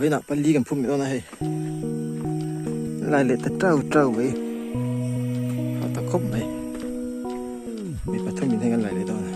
Vawiinah pali kan phum leh dawn a hei lai leh ta tau tau mai a ta khawp mai mi pathum in hei kan lai leh dawn a.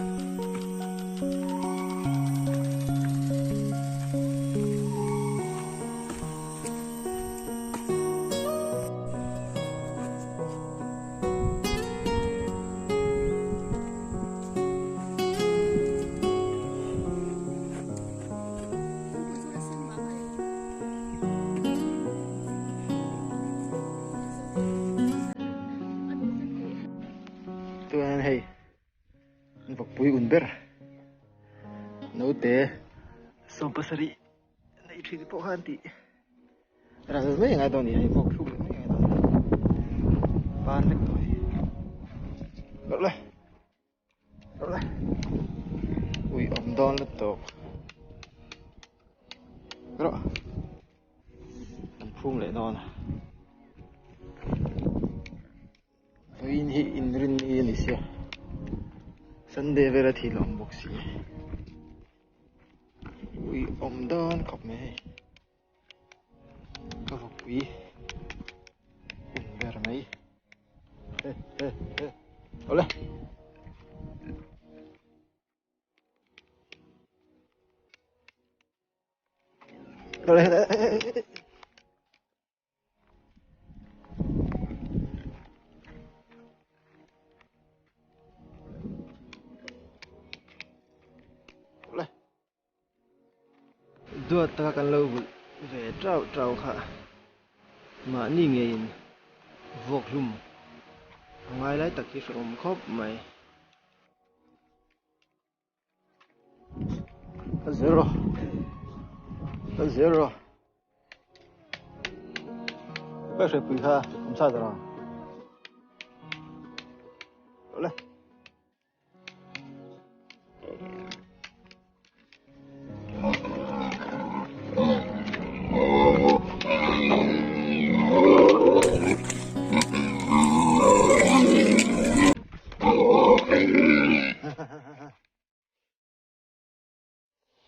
Chuan hei vawkpui un ber naute 70 nei thin pawh khan tih ral mai a ngai dawn a ni hei vawk thluk leh mai a ngai dawn a ni ban vek tawh hei rawh le. Ui awm dawn lutuk rawh an phum leh dawn a vawiin hi inrin ni a ni sia Sunday vel a thil a awm bawk si ui awm dawn khawp mai hei. Ka vawkpui in ber mai he he he awle awle awle Duat taka kan lo vulh ve tau tau kha mahni ngeiin vuak hlum a ngai lai tak hi hrehawm khawp mai. Ka zero ka zero ka hrepui kha awm sa ta le.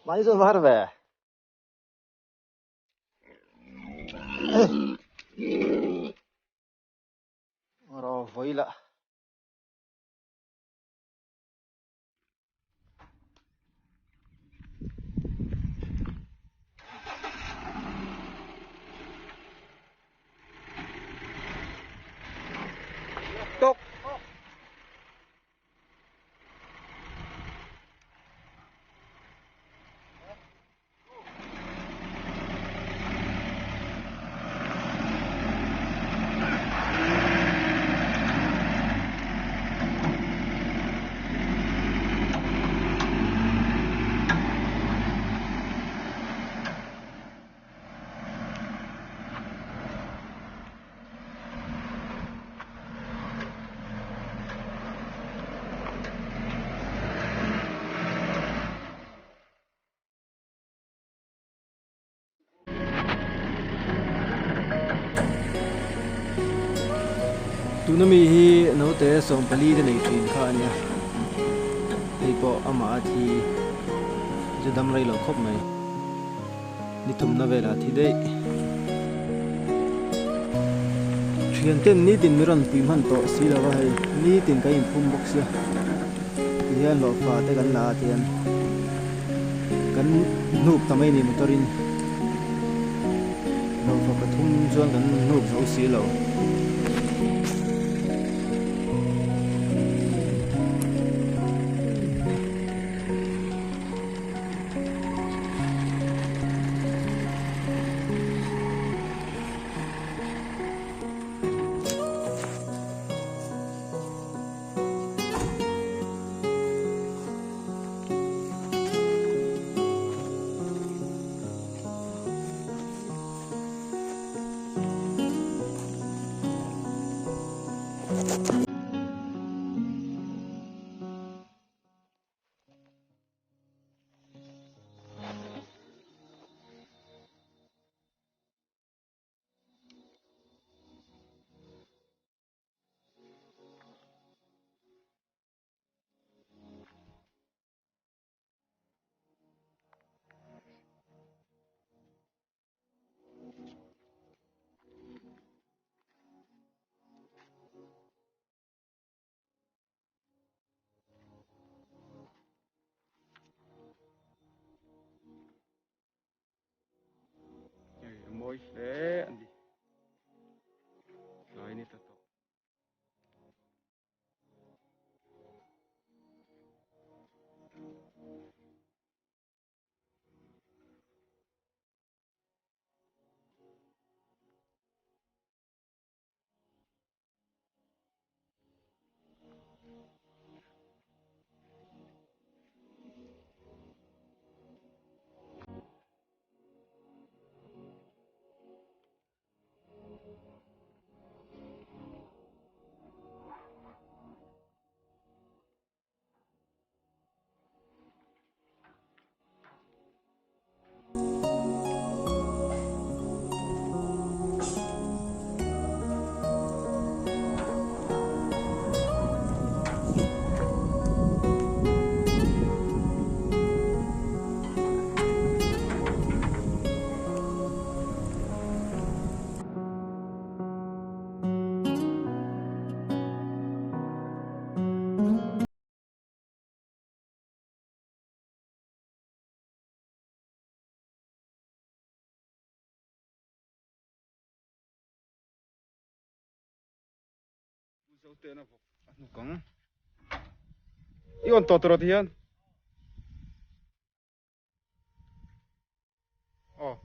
Mahni chuan va har ve. Ro vawi lah. Tok. Tuna mi hi naute 14 te nei thin kha a nia hei pawh amah a thi chu dam rei lo khawp mai ni thumna velah a thi daih thian ten nitin mi rawn pui hman tawh si lo va hei nitin kan inphum bawk sia tihian hlawhfa te kan la a tihian. Kan hnuk ta mai ni motor in hlauhfa pathum chuan kan hnuk zo si lo. mawi hle a ni. Tlai ni ta tawh. Zote na vawk a hnuk ang. I on tawh tawh ti hian. Aw.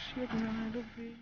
Hriat ngai lovin.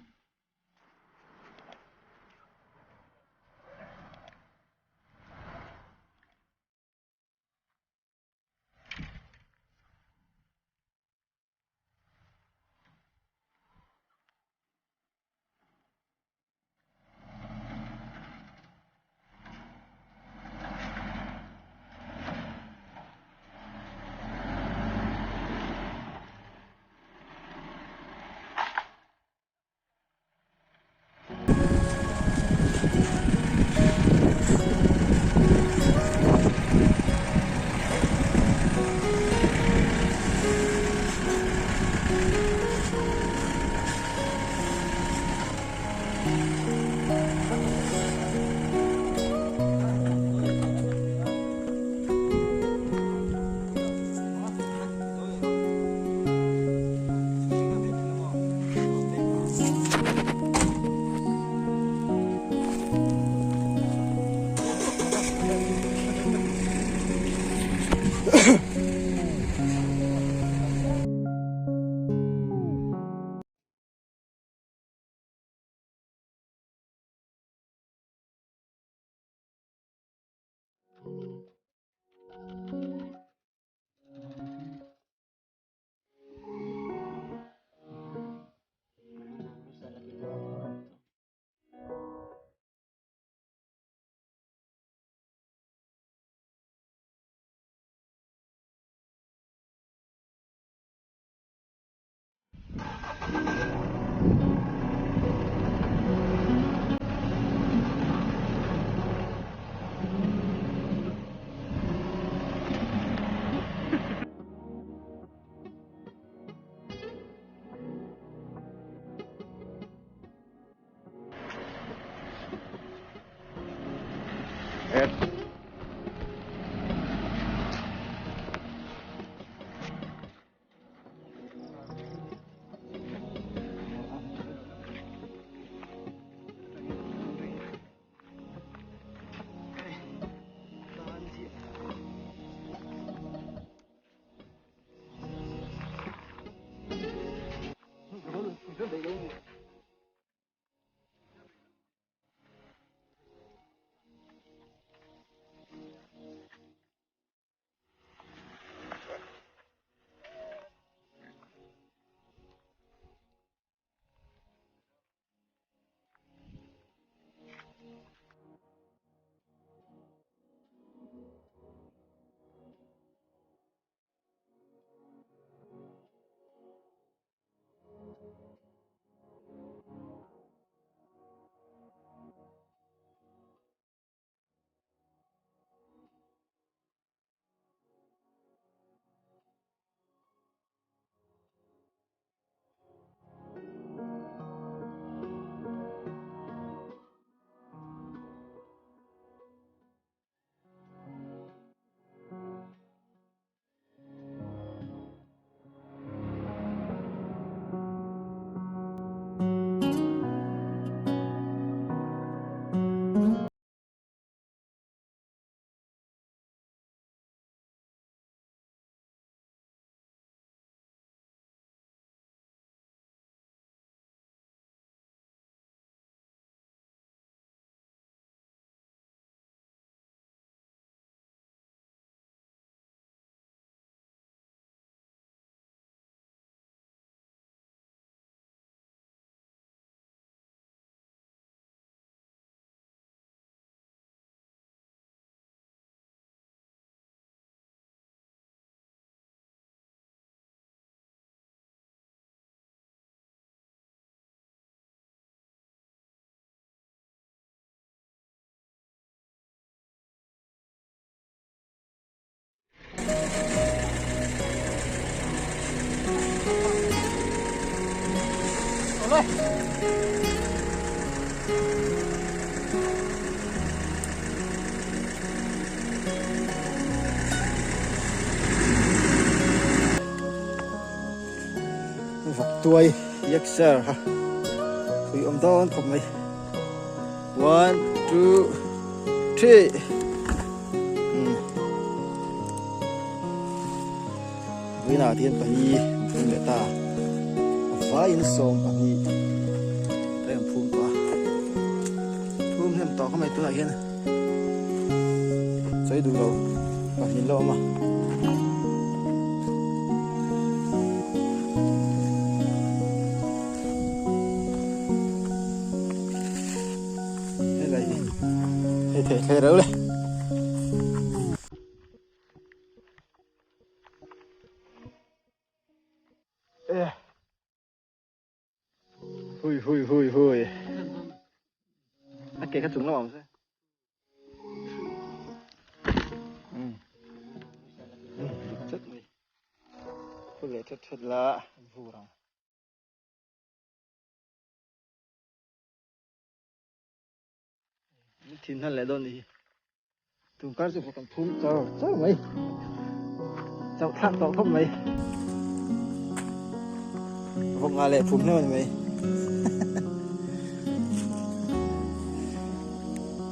e. Vawk tuai yak ser ha pui awm dawn khawp mai one two three Vawiinah te hian pali an phum leh ta a vaiin 12 te an phum tawh a phum hnem tawh kha mai tunah hian sawi duh lo pahnih la awm a. Helai hi hei thei thlei reuh le. Hui hui hui hui. A ke kha chung lamah awm se. Um. Um, dik chat mai. Phul leh that that la an vur ang. Thin hnan leh dawn nih hi. Tun kar chu kan phum char char mai. Chauh thlak tawh khawp mai. Vawk nga leh phum hleuh a ni mai.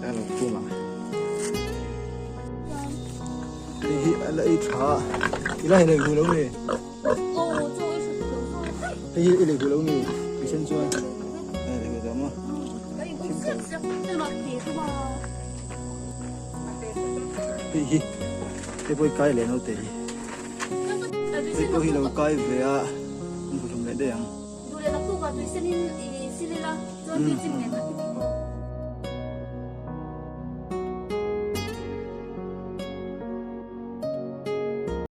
Ka lo phum ang. Hei hi a la ei tha. I la hei lei hu lo mi. Hei hi i lei hu lo mi. Tui sen chuan. Hei lei hu tawh maw. Hei hi hei pawh hi kai leh naute hi. Hei pawh hi lo kai ve a an vuhlum leh daih ang.